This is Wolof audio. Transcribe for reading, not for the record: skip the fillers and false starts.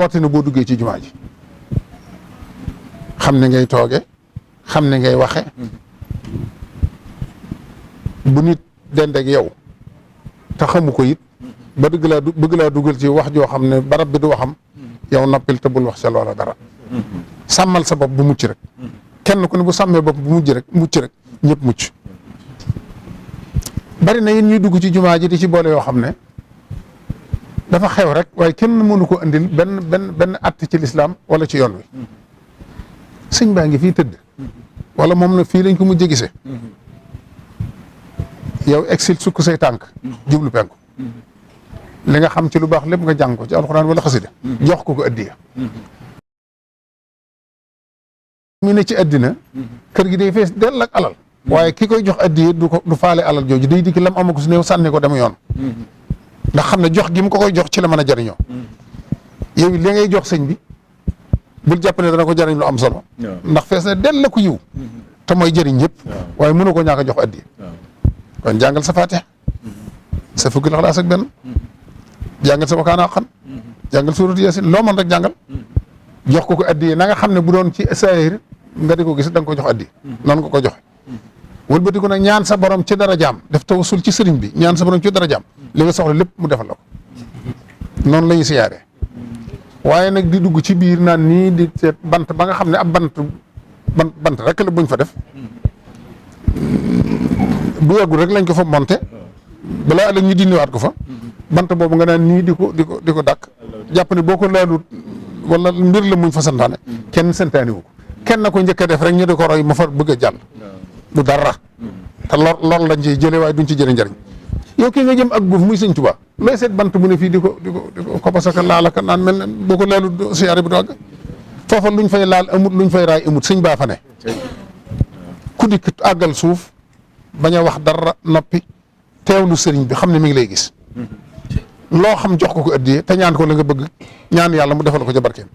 rawatina boo duggee ci jumaa ji xam ne ngay tooge xam ne ngay waxe bu nit dendeeg yow te xamu ko it ba bëgg laa dugal ci wax joo xam ne barab bi du waxam yow noppil te bul wax ca loola dara sàmmal sa bopp bu mucc rek kenn ku ne bu sàmmee bopp bu mucc rek ñëpp mucc bari na yéen ñuy dugg ci jumaa ji di ci boole yoo xam ne dafa xew rek waaye kenn mënu ko andil benn att ci lislaam wala ci yoon wi sëñ baa ngi fii tëdd wala moom na fii lañ ko mujj gisee yow exil sukk say tànk jublu penku li nga xam ci lu baax lépp nga jàng ko ci alxuraan wala xasida jox ko addiya ñu ne ci àddina kër gi day fees dell ak alal waaye ki koy jox addiya du faale alal jooju day dikki lam ama ko su néew sànni ko dem yoon ndax xam ne jox gi mu ko koy jox ci la mën a jariñoo yow li ngay jox sëñ bi bul jàpp ne dana ko jariñ lu am solo ndax fees na dell la ko yiw te mooy jëriñ ñëpp waaye mënu ko ñaaka jox addiya kon jàngal sa faatiha sa fukki Ixlaas ak benn jàngal sa wakaana xan jàngal suuratu Yaasin loo mën rek jàngal jox ko addiya na nga xam ne bu doon ci saahir nga di ko gis da nga ko jox addiya noonu nga ko joxe wëlbati ko nag ñaan sa borom ci dara jaam def tawassul ci sëriñ bi ñaan sa borom ci dara jaam li nga soxla lépp mu defal la ko noonu la ñuy siyaaree waaye nag di dugg ci biir naan nii di seet bant ba nga xam ne ab bant rek la buñ fa def bu yàggul rek lañ ko fa monté balaa ëllëg ñu dindiwaat ko fa bant boobu nga naan nii di ko dàkk jàpp ne boo ko laalut wala mbir la muñ fa santaane kenn santaane wu ko kenn na ko njëkk a def rek ñu di ko roy ma fa bëgg a jàll du dara te lor lañ ciy jëlee waaye duñ ci jëlee njariñ yow kii nga jëm ak guuf muy sëñ Tuubaa looy seet bant bu ne fii di ko pasaka laalaka naan mel ne boo ko laalut siyaare bi du àgg foofa luñ fay laal amut luñ fay raay amut sëñ baa fa ne ku dikk àggal suuf bañ a wax dara noppi teewlu sëriñ bi xam ne mi ngi lay gis loo xam jox ko addiya te ñaan ko la nga bëgg ñaan yàlla mu defal ko ca barkeem